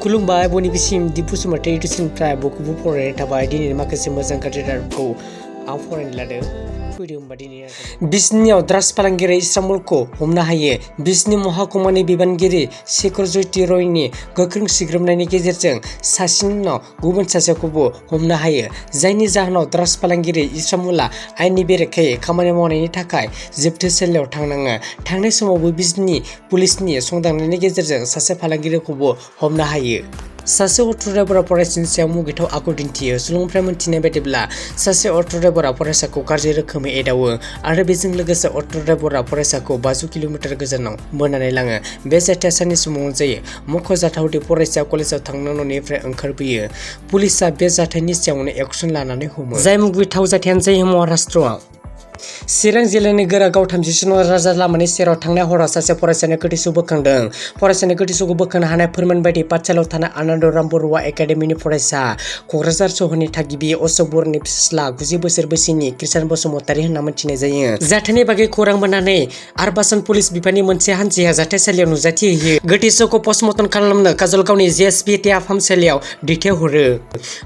खुलुमबाय बयनिबोसिम दिपु बसुमतारी इडुकेसननिफ्राय बयखौबो फरायनाय थाबाय। दिनै माखासे मोजां गाज्रि रादाबखौ आं फरायनो लादों। फैदो होमबा दिनै बिजनीआव ड्राग्स फालांगिरि इस्रामुलखौ हमनो हायो। बिजनी महकुमानि बिबानगिरि शेखर ज्योति रयनि गोख्रों सिग्रोमनायनि गेजेरजों सासेनि उनाव गुबुन सासेखौबो हमनो हायो, जायनि जाहोनाव ड्राग्स फालांगिरि इस्रामुलआ आयेननि बेरेखायै खामानि मावनायनि थाखाय जोबथेसालियाव थांनाङो। थांनाय समावबो बिजनी पुलिसनि संदाननायनि गेजेरजों सासे फालांगिरिखौबो हमनो हायो। सासे अट' ड्राइभारआ फरायसानि सायाव मुगैथाव आखु दिन्थियो। सुलुंनिफ्राय मिथिनाय बायदिब्ला सासे अट' ड्राइभारआ फरायसाखौ गाज्रि रोखोमै एदावो आरो बेजों लोगोसे अट' ड्राइभारआ फरायसाखौ 500 किल'मिटार गोजानाव बोनानै लाङो। बे जाथाया साननि समाव जायो। मख'जाथावदि फरायसाया कलेजाव थांनो न'निफ्राय ओंखारबोयो। पुलिसआ बे जाथायनि सायावनो एक्सन लानानै हमो। जाय मुगैथाव जाथायानो जायो महाराष्ट्रआव। चिरां जिल्लानि गोरागाव 37 नं राजा लामानि सेराव थांनाय हराव सासे फरायसानि गोथैसो बोखांदों। फरायसानि गोथैसोखौ बोखांनो हानाय फोरमान बायदि पाठशालायाव थानाय आनन्दराम बरुवा एकाडेमिनि फरायसा, क'क्राझार सहरनि थागिबि अशोक बर'नि फिसाज्ला 90 बोसोर बैसोनि कृष्ण बसुमतारी होनना मिथिनाय जायो। जाथायनि बागै खौरां मोननानै आरबासन पुलिस बिफाननि मोनसे हानजाया जाथायसालियाव नुजाथि हैयो। गोथैसोखौ पस्टमर्टम खालामनो काजलगावनि JSP देहा फाहामसालियाव दैथायहरो।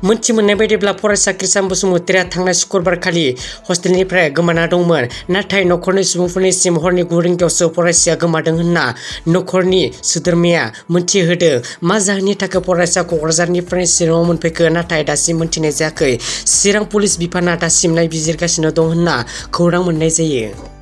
मोनथि मोननाय बायदिब्ला फरायसा कृष्ण बसुमतारीया थांनाय शुक्रबारखालि हस्टेलनिफ्राय गोमाना दंमोन, नाथाय नखरनि सुबुंफोरनिसिम हरनि 9 रिंगायावसो फरायसाया गोमादों होनना नखरनि सोद्रोमाया मोनथिहोदों। मा जाहोननि थाखाय फरायसा क'क्राझारनिफ्राय चिराङाव मोनफैखो नाथाय दासिम मोनथिनाय जायाखै। चिरां पुलिस बिफाना दासिम नायबिजिरगासिनो दं होनना खौरां मोननाय जायो।